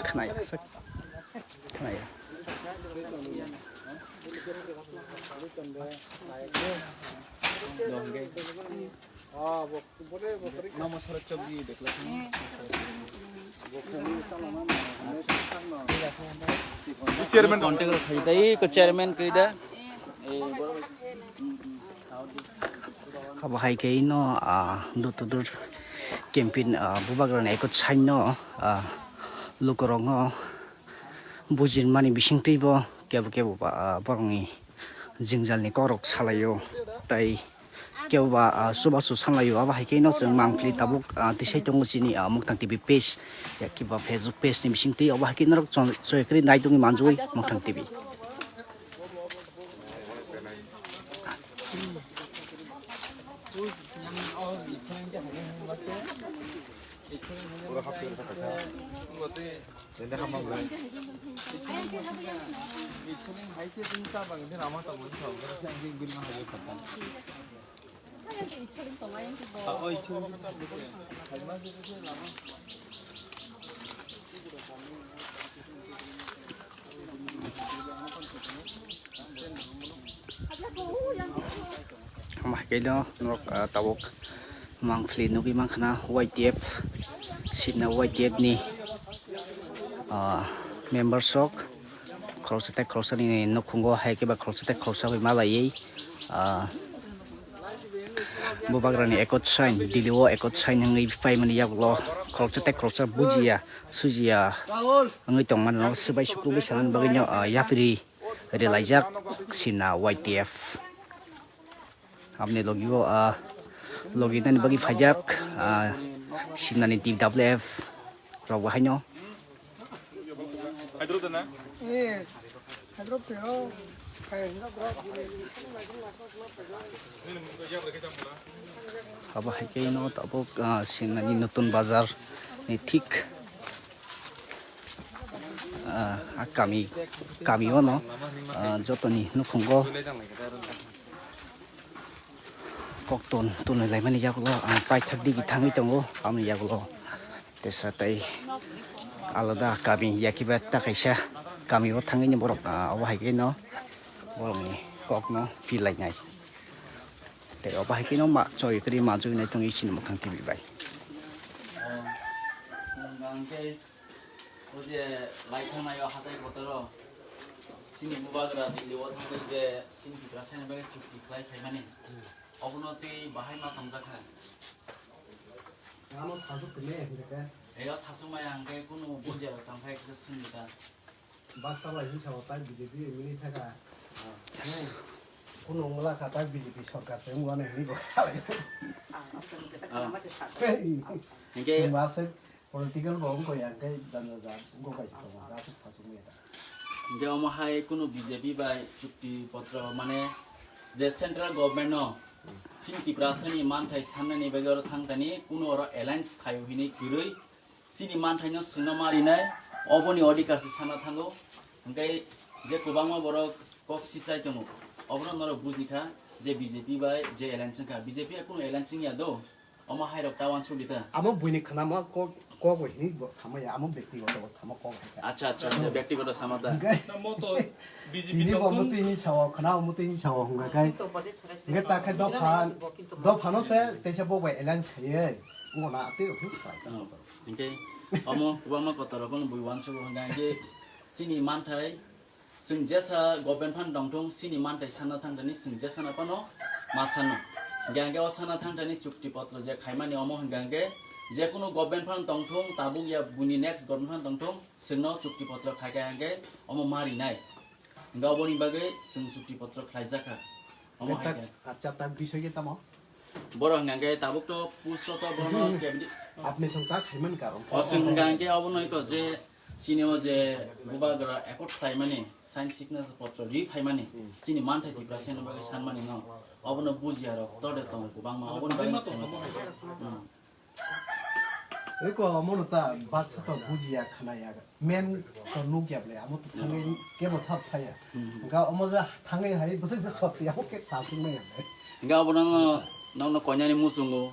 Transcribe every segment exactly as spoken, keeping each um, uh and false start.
Khwnaya sak. Khwnaya. Chairman contact rok khai dai ko chairman kri da. Abo hai khe ino, ah, door to door campaign, ah, bubagrani ekot sign no, ah, lukurokno bujinmani bisingtwi bo kebo kebo ba, ah, borokni jingjalni kokrok salaio, tei kebo ba, ah, chubachu sanlaio. Abo hai khe no chwng mangpili tabuk, ah, tisai tongo chini, ah, Muktang T V page, ya kiba Facebook page ni bisingtwi. Abo hai khe norok chon-, choi kwrwi naitugwi manjui Muktang T V. Omo hai khe no norok, ah, tabuk mangpili nugwi mankha na Y T F, sitna Y T F ni, ah, members rok khoroksa tei khoroksa ni nukhungo hai khe ba khoroksa tei khoroksa bai malaiwi, ah, bubagrani ekot sign, Delhi o ekot sign wngwi paimani yagulo khoroksa tei khoroksa bujiya sujiya wngwi tongmani no swbai sukubui sanani bagwi no, ah, yapri relaijak sina Y T F. Aboni logi o, ah, logi nani bagwi phaijak, ah, sinani T W F rok bo haino. Abo hai khe no tabuk, ah, sinani Nutun Bazar ni thik, ah, a kami, kami o no, ah, jotoni nukhungo. Kokton tunwi laimani yagulo ang paithak digi thangwi tongo, aboni yagulo tesa tei alada kami yakiba ta kaisa kami o thangwi ni borok, ah, obo hai khe no borokni kokno phil lainai tei obo hai khe no ma choi kwrwi manjui nai tongwi chini Muktang T V bai. O je lai thangnai o hatai kotoro chini bubagra Delhi o thangwi je chini Tiprasa ni bagwi chukti khlai phaimani, obono twi bahai ma tongjakha. Ano sajuk kene hingke. Eyo sajuk maya hingke kunu bujia tangkhai kisa sini ta. Baksa bai hinsa o tai B J P M L A thaka. Yes. Kunu wngla kha tai B J P sorkar se wngmani hini bo salai. Ah. Hingke chwng ba se political bo wngkha ya, hingke janja ja wngkha bai se tongo, aswk sajuk maya ta. Hingke omo hai kunu B J P bai chukti potro mane je central government no chini Tiprasa ni manthai sannani bagwi oro thang tani kunu oro alliance khaio hini kwrwi. Chini manthaino chwngno marinai, oboni odhikar se sana thango. Hwnkhe je kwbangma borok kok sichai tongo, obono norok bujikha je B J P bai je alliance wngkha. B J P kunu alliance wngya do, omo hairok ta uansuk di ta. Amo buini khnama kok, kok bai hini bo samaya, amo bektigoto bo sama kok hai kha. Acha, acha, acha, bektigoto sama ta. Hwnkhe tini bo muti hini sao, khna muti hini sao hwnkha khai. Hwnkhe ta khai dopha, dophano se teisa bo bai alliance khaiye. Wngkha na tei rok khlai. Oh, hingke omo kwbangma kotor rok no bui uansugo hingka hingke chini manthai chwng jesa government phan tongthung chini manthai sana thangtani chwng jesa na phano ma sano. Hingke hingke o sana thangtani chukti potro je khaimani omo hingka hingke jekunu government phan tongthung tabuk ya buni next government phan tongthung chwngno chukti potro khaika hingke omo ma rinai. Hingke oboni bagwi chwng chukti potro khlaijakha. Omo hai khe. Acha, tak bisoi khe tamo? Borok hwnka hwnkhe tabuk to puso to bono kebdi. Apni song tak haiman karon. O chwng hwnka hwnkhe obono iko je chini o je bubagra accord khlaimani, sign signature potro ri phaimani, chini manthai Tiprasa ni bagwi sanmani no. Obono bujiya rok tode tongo kwbangma, obono bagwi. Eko omono ta baksa to bujiya khnaya, men to nukya ble, amo to thangwi kebo thap thaya. Hwnkha omo ja thangwi hai bwswk se sotwi amo khe sa sung maya ble. Hwnkha obono no, nokno koinani muchungo,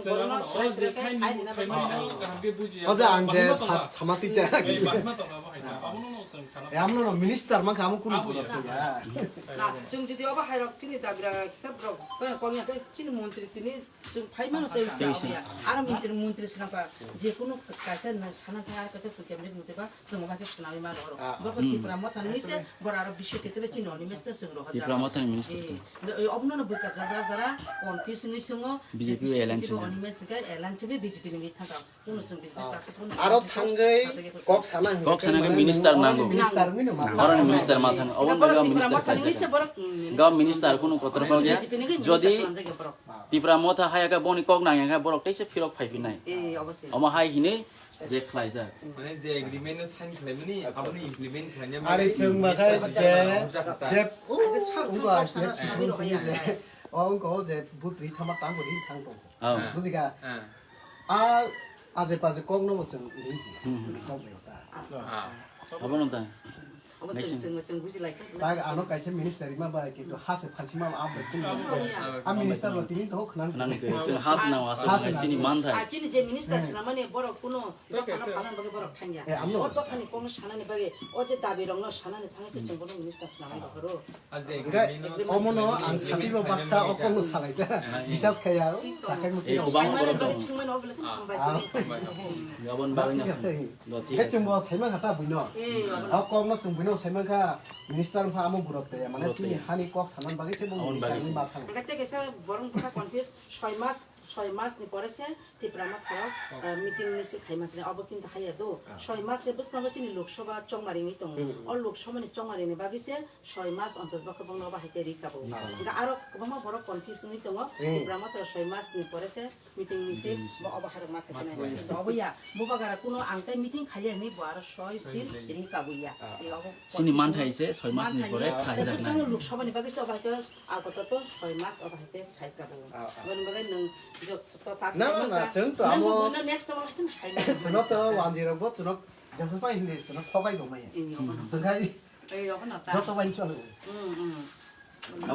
chwng borokno sai sre khe sai rwna bagwi. Oja ang je sa-, sama twi te. Bahima tongo abo hai ta. Abono no chwng sana. E amno no minister man kha amo kunu pura to ya. Na, chwng jodi obo hai rok chini dabra kisa borok to kong ya, chini montri tini chwng phai mano tei wngkha obo ya. Aro montri, montri swnam kha je kunu kaisa na sana thai aro kaisa chwng cabinet muteba. Chwng obo khe swnamwi mano oro. Ah, ah. Borok Tipra Motha ni se, borok aro bisio kete be chini oni mester chwng rohor Tipra jago. Motha ni minister Eh, to. Obo no bwkha jara jara confuse wngwi swngo, B J P bisio alliance kete be wngwi. Oni mester khe alliance khe B J P ni wngwi thangkha. Kuno chwng B J P Ah. kaisa kuno Aro thangwi kok sana hwnkhe kok sana khe mane minister nang nango. Minister wngwi no ma. Oro ni minister ma thang, obo Borok no Tipra minister Motha ni thang. Se borok, mm, Gam minister kuno kotor pao ya. B J P ni wngwi Jodi minister swnamjak ya borok. Tipra Motha haya khe boni kok nang ya khe borok teisa phirok phai phinai. Eh, obosoi. Omo hai hini Je khlaijak. Mane je agreement no sign khlaimani, aboni implement khlaina Ari bagwi chwng ma khe minister je, bising je, hwnjak kha ta. Je, Abo chak ungko chak asli chak chak chak chak je, o ungko je butri thama tang buri thang tong. Oh. Ah. Buji kha? Ah. A, aje paje kok no bo chwng ri di. Hmm, hmm. Kok bai ta. Ah. Abo no ta. Obo chwng, Naising. Chwng, chwng buji lai kha. Bag ano kaisa minister ima ba kintu ha se phansi ma abo kun. Abo ya. A minister lo tini to khnan. Khnan ke sing ha se nang wa se Has nang nang. Sini man thai. A chini je minister Hmm. swnamani borok kuno dophano phanan bagwi borok thangya. Eh, amno. O dophani kokno sanani bagwi, o je dabi rokno sanani thangwi se chwng bono minister swnamani rohoro. Hwnkhe omono ang sati bo baksa o kokno salai da. Bisas khaiya, takhai muti. Eh, obama Swnamani borok bagwi dong. Chwngmano o belai kheno hambai Ah. chini. Gabon bagwi Thik nasing. Ase. Lo thik He ase. Chwng bo saimang kha ta buino. Eh, obo. O kokno chwng buino saimang kha minister wngkha amo burok te, mane Burok chini te. Hani kok sanani bagwi se bo Aboni minister bagwi ni se. Ma thang. Hwnkhe tei kaisa borok wngkha confuse, soi mas, soi mas ni pore se Tipra Motha rok, ah, meeting ni se khaima se obo kintu haya do. Ah. Soi mas ni bwskango chini Lok Sabha chongmari wngwi tongo. Hmm. O Lok Sabha ni chongmari ni bagwi se soi mas ontor bokhe bongno obo hai khe ri kabo. Ri kabo. Hwnkhe aro kwbangma borok confuse wngwi tongo. Hmm. Tipra Motha rok soi mas ni pore se meeting ni se Meeting ni se. Bo obo hai rok ma khe Ma khe. Obo ya, bo bagara kuno ang tai meeting khaiya ni bo aro soi sil ri kabo ya. Ah. E obo Chini manthai se soi mas ni pore manthai khlaijaknai. Bwskango Lok Sabha ni bagwi se obo hai khe Ago to to soi mas obo hai te sai ka bo. Ah, ah. Aboni bagwi nwng jok to tak Na, na, na, chwng to amo buino next to wala kin sai mas. Chwngno to wanjwi rok bo chwngno jasa pai hindi chwngno thogai bo maya. Ini obo no. Chwng khai Ei, obo no ta. Joto bai chalo. Mm, mm.